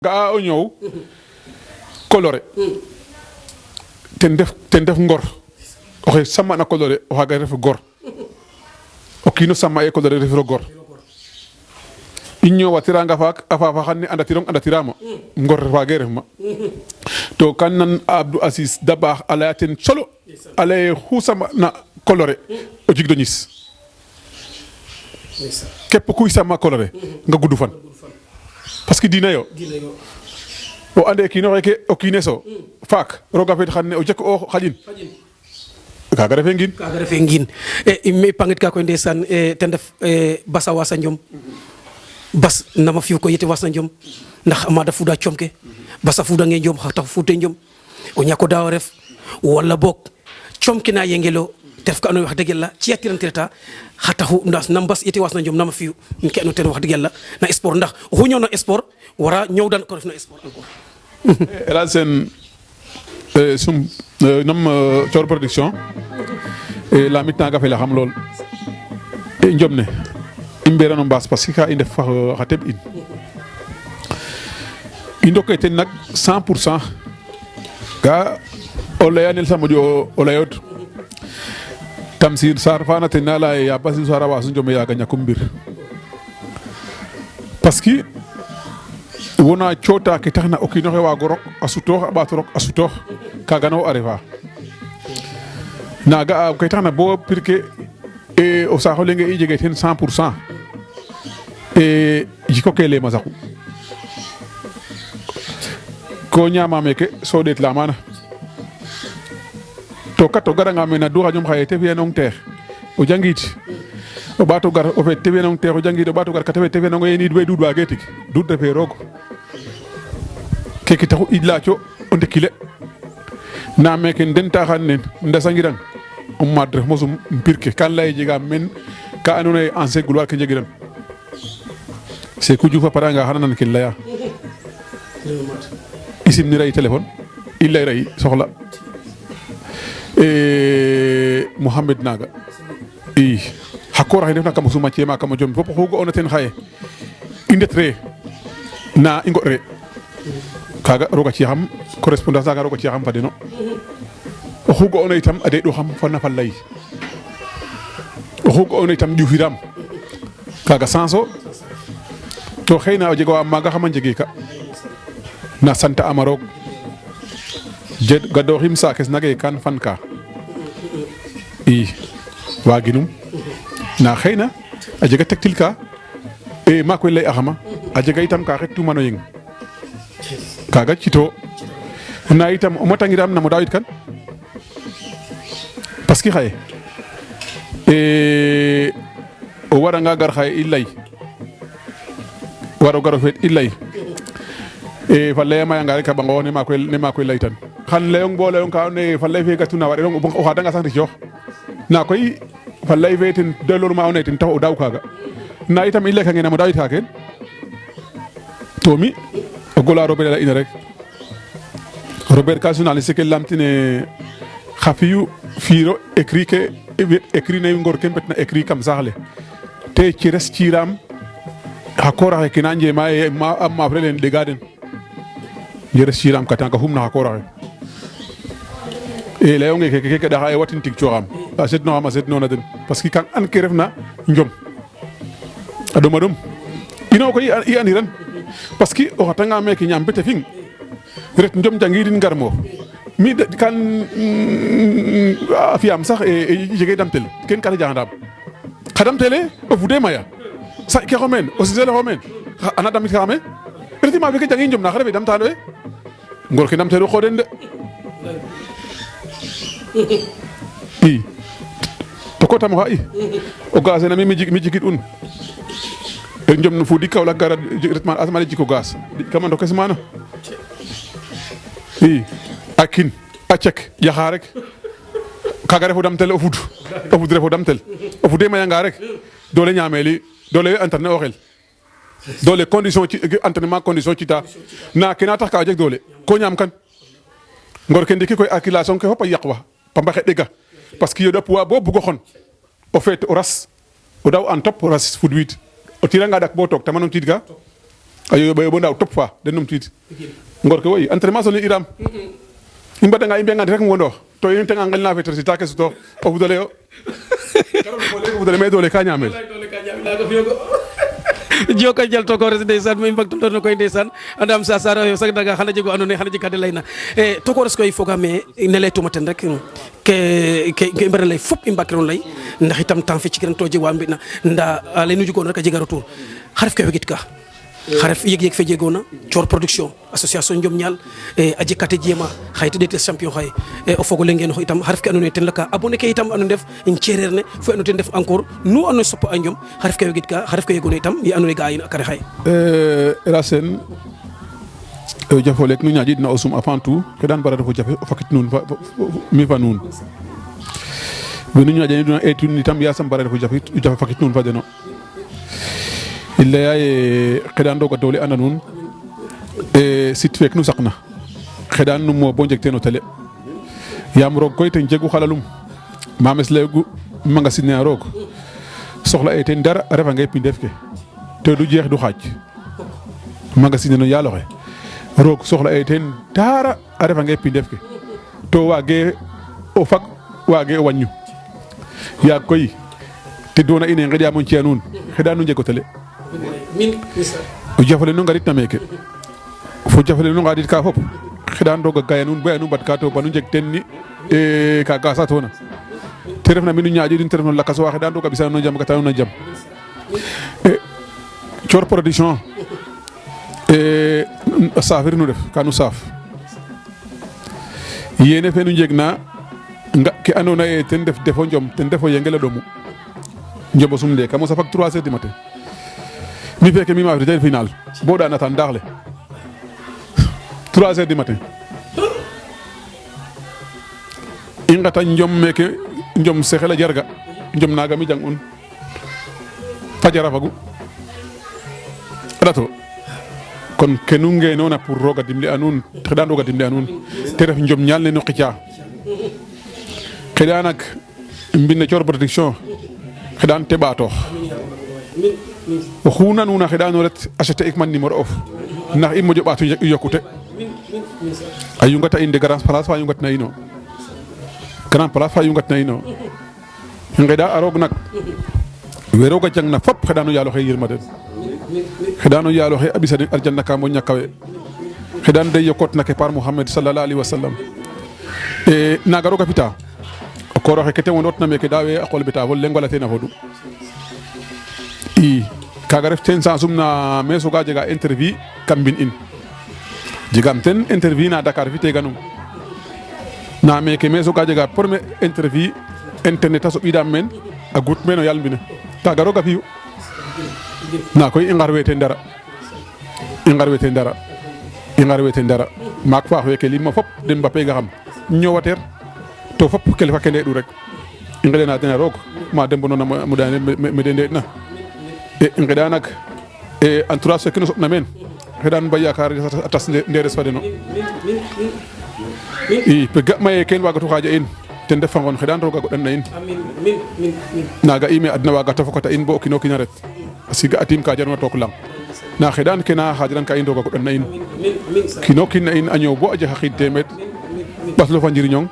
ga o ñëw coloré ten def ngor oxe samana coloré o xaaga ref gor o kiino sama e coloré refiro gor i ñoowatiranga faak a faafa xan ne andatiramo ngor waage ref ma to kan nan Abdou Aziz Dabakh a leya ten solo a leye xu samana coloré o jig do ñis képp kuy sama coloré nga gudu fan parce que diina yo o ande kiino xeke o kiineso faak roga feet xan ne o jek o xaƴin kaga refe ngiin e me pangit ka koy ndeysaan ten def basa wasa njom bas nama fiw ko yete wasna njom ndax amada fuda comke basa fuda nge njom xa tax fute njom o ñako daaw ref wala bok comke na yengelo tef ka ando wax degel la ci atirantirata xa taxu ndas nam bas yete wasna njom nama fiw ke ando ten wax degel la na sport ndax xu ñëw na sport wara ñëw dan ko def na sport encore Elhadj Sène sum nam Thior Production lamit naga fela xam lool njom ne i mberano mbaas parce que ka i ndef xa teɓ in i ndoke ten nak 100% ga o leyanel sa moƴo o leyod Tamsir Sarr fana ten na leya ye Ya Basirou Sarr a wasu njome yaga ñakum mbir parce que wona coota ke taxna o kiinoxe waago rok a sutoox a ɓaato rok a sutoox kaaga no a refa naaga a ke taxna bo pir ke o saaxo lenge i jege ten 100% jiko ke leema saxu ko ñaama meeke so ɗeet la maana to kat o garanga mene a duxañum xaye te fi'anong teex o jangid o ɓaato gar o feet te fi'anong teex o jangid o ɓaato gar kate feet te fi'anong ye niid we duud waage tig duud refe roog keke taxu i laaco o ndekile na meke ndenta xan nen ndasangirang o maad ref mosum pir ke kan leye jega men ka andoona yee ancien gloire ke njegiran Sékou Diouf a paranga xana nan ke leya i simnira i téléphone i layra i soxla Mohamed naga i xa koor axe ndefna kam o suma ceema kam o jom fop oxu ga'oona ten xaye i ndetre na i ngoɗ re kaga roga ci'axam correspondance aga roga ci'axam fa deno oxu ga'oona itam a deɗoxam fa nafa lay oxu ga'oona itam ƴufiram kaga sanso to xeyna o jego wa maaga xama njege ka na sante ama roog gadooxim saakes nage kan fan ka i waaginum na xeyna a jega tektil ka maak we lay axama a jega itam ka xetuma no yeng kaga cito na itam o motangiram namo daawit kan parce que xaye o waranga gar xaye i lay waro garo feet i lay fa leye mayanga rek a ɓango ne maak we laytan xan leyong bo leyong ka andoona yee fa lay fe gatuna waɗirong o xadanga sax ndicoox na koy fa lay fe ten doylooru ma andoona yee ten taxu o daaw kaaga na itam i lekange namo daawit ka keen to mi o gola Robert a ley'ina rek Robert ka journaliste ke lamtine xa fi'u fi'iro écrit ne ngor ke mbetna écrit kam saax le te cires ciiram xa koor axe ke na njema ye a maaf re len ɗega den jeres ciiram ka tanga xumna xa koor axe leyonge keke ɗaxa e watin tig cooxam a sednoxam a sednona den parce que kan an ke refna njom a ɗoma ɗom ino koy i andiran parce que o xatanga meke ñaam bete fing ret njom jangidin ngar moof mi kan a fi'am sax jege damtel ken kate jaxandam xa damtele o fude maya sa ke xomeen o sisele xomeen ana damit ka xame reti ma feke jangi njom na xa refe damtano e ngor ke damtelo xoden de i to ko tam xa i o gaas na mi jikit un njom no fudi Kaolack gara retma asmane jiko gaas kama ndokes mana i a kin a cek yaxa rek kaga refo damtel o fud refo damtel o fude mayanga rek doole ñaameli doole entraîner o xel doole condition ci entraînement condition ci ta na kena tax ka jeg doole ko ñaam kan ngor ke ndiki koy accumulation ke fop a yaqwa pamba xe ɗega parce que yoɗa poids bo bugo xon o feet o ras o daw en top o ras fudwiid o tiranga dak bo toog tamanong tiid ka ayo bo ndaw top fa de num tit ngor ko way entraînement so ni iram imbata nga imbe ngati rek mo ndo to yente nga ngal na fe tersi take to o budole yo karo mo le budole me dole ka nyamel joko jal to ko res ndeysaan mo impact do no koy ndeysaan andam sa sara yo sak daga xana jego andone xana jikade layna e to ko res koy foga me ne lay tumaten rek ke mbara lay fop impact ron lay ndax itam temps fi ci kiran to je wa mbina nda ale nu jugo rek jega retour xaref ke wegit ka xaref yeg fe jegona Thior production association njom ñal aji kate jema xayti de champion xay o fogo le ngeen itam xaref ke andone ten la ka abonné ke itam anu def en cerer ne fu anu ten def encore nu anu sopp a njom xaref ke wegit ka xaref ke yegona itam yi andone ga yin akare xay Rasen jafolek nu ñaajid na osum avant tout ke dan bara defo jafe fakit nun mi fa nun be nu ñaajani duna etun itam ya sam bara defo jafe fakit nun fa deno illa yaye xedan doga dole anda nun sit fek nu sakna xedan nu mo bo njekte no tele yam rog koy ten jegu xalalum mames legu magasin rog soxla eten dara refa ngay pindef ke te du jeex du xaaj magasin no yalo xe rog soxla eten dara refa ngay pindef ke to wage o fak wage o wañu ya koy te dona ine ngeda mon ci anun xedan nu njego tele min o jafale no ngarit na meke fo jafale no ngarit ka fop xedan doga gayanun ba anu bat ka to banu jeg ten ni ka gasa tona te refna minu ñaaji din te refna lakaso waxe dan doga bisa no jam ka taw na jam Thior production safir nu def kanu saf yene fe nu jeg na nga ke andona ye ten def defo njom ten defo yengela domu njobo sum de kamo sa fak 3h du matin mi feke mi ma fi final bo da natan daxle 3h du matin ingata njom meke njom sexela jarga njom naga mi jang un fajara fagu rato kon kenu ngenona pour roga dimli anun xedan roga dimli anun te ref njom ñal ne no xica xedan nak mbine Thior production xedan te batox o xuna nuna xedano ret acheter ik man numéro of ndax i moƴo ɓaatu yokkute a yungata in de grand place fa yungat na ino grand place fa yungat na ino i ngeɗa a roog nak we roga jang na fop xeɗano yaaloxe yirma den xeɗano yaaloxe a ɓisa den aljanna ka moƴna kawe xeɗan de yokot na ke par Mouhamed sallallahu alaihi wasallam naga roga fita o kooroxe ke te wonotna meke dawe a qol beta fo lengwala tena fodu i kaga ref ten sansum na me soga jega interview kam mbin in jegam ten interview na Dakar fi teganum na meke me soga jega premier interview internet a soɓidam men a gut men o yal mbine kaga roga fiyu na koy i ngar weten dara maak faax weke limma fop den Mbappé ga xam ñowater to fop kelefa ke ndeɗu rek i ngelena den a roog ma dembonona moɗane me de ndeɗna i ngeɗa nak entourage fe kino soɓna meen xeɗan ba yakar a tas nderes fa deno i pe ga maye ken wagatu xaja in ten def fangon xeɗan roga goɗan na in naga ime adna waga ta fokata in bo o kino kina ret parce que ga atim ka jarma took lang na xeɗan kena xajiran ka in roga goɗan na in kino kin na in a ñoow bo a jeg xa xiid temed ɓaslo fa njiriñong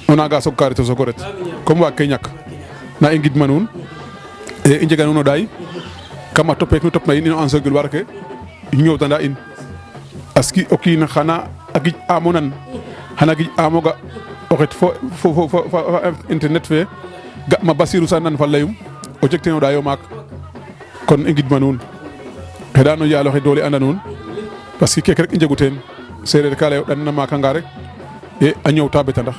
o naga soog ka ret o sogo ret comme waag ke ñak na i ngidma nuun i njega nuun o ɗaay kama topek nu topna in ino en segul war ke ñoowtanda in parce que o kiin xana a gij amo nan xana gij amoga o xet fo internet fe ga ma Basirou Sa nan fa leyum o jeg ten o ɗaayo maak kon i ngidma nuun xeɗano yaaloxe doole anda nuun parce que keke rek i njegu teen sereer ka leye o ɗan na maaka nga rek a ñoowta beta ndax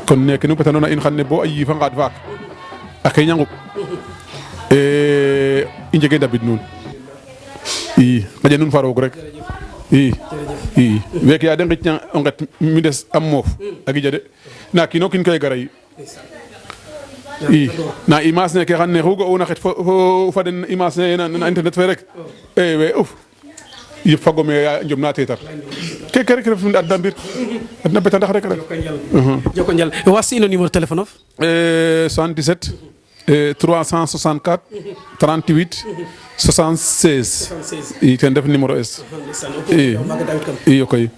kon neke nu betanona in xan ne bo a yiifa ngaad faak a xeeña nguɓ i njege ndabid nuun i ngaƴa nuun fa roog rek i weeke ya de ngicna o nget mi des am moof a gija de na kiino kin koy gara yi i na image neke xan ne xu ga'una xet fo fa den image ne na internet fe rek we uf yëpp fagome ya njom na tetar keke rek ref adna mbir adna beta ndax rek joko njal wasi ino numéro téléphone of 77 364 38 76 76 i ten def numéro es i koy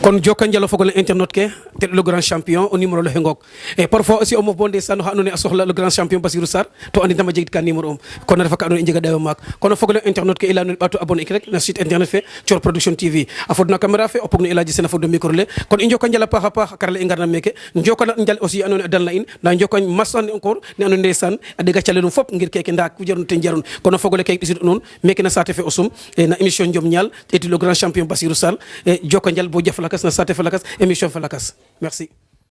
kon joka njalo fogole internet ke te le grand champion au numéro le hengok et parfois aussi o mof bonde san ha andone a soxla le grand champion Bassirou Sarr to andi dama jegit ka numéro kon refa ka andone i njega dayo maak kono fogole internet ke ila no bato abonné rek na site internet fe Thior Production TV a fodna caméra fe o pogno ilaji sena foddo micro le kon i joka njala paax karale i ngarna meke joka njal aussi andone dalna in na joka masane encore ne andone ndeysaan a dega calelum fop ngir keke nda ku jarun te jarun kono fogole kay ɓisid noon meke na saate fe o sum na émission Njom Ñaal eti le grand champion Bassirou Sarr e joka njal bo jaf lakas na saate fe lakas émission fe lakas merci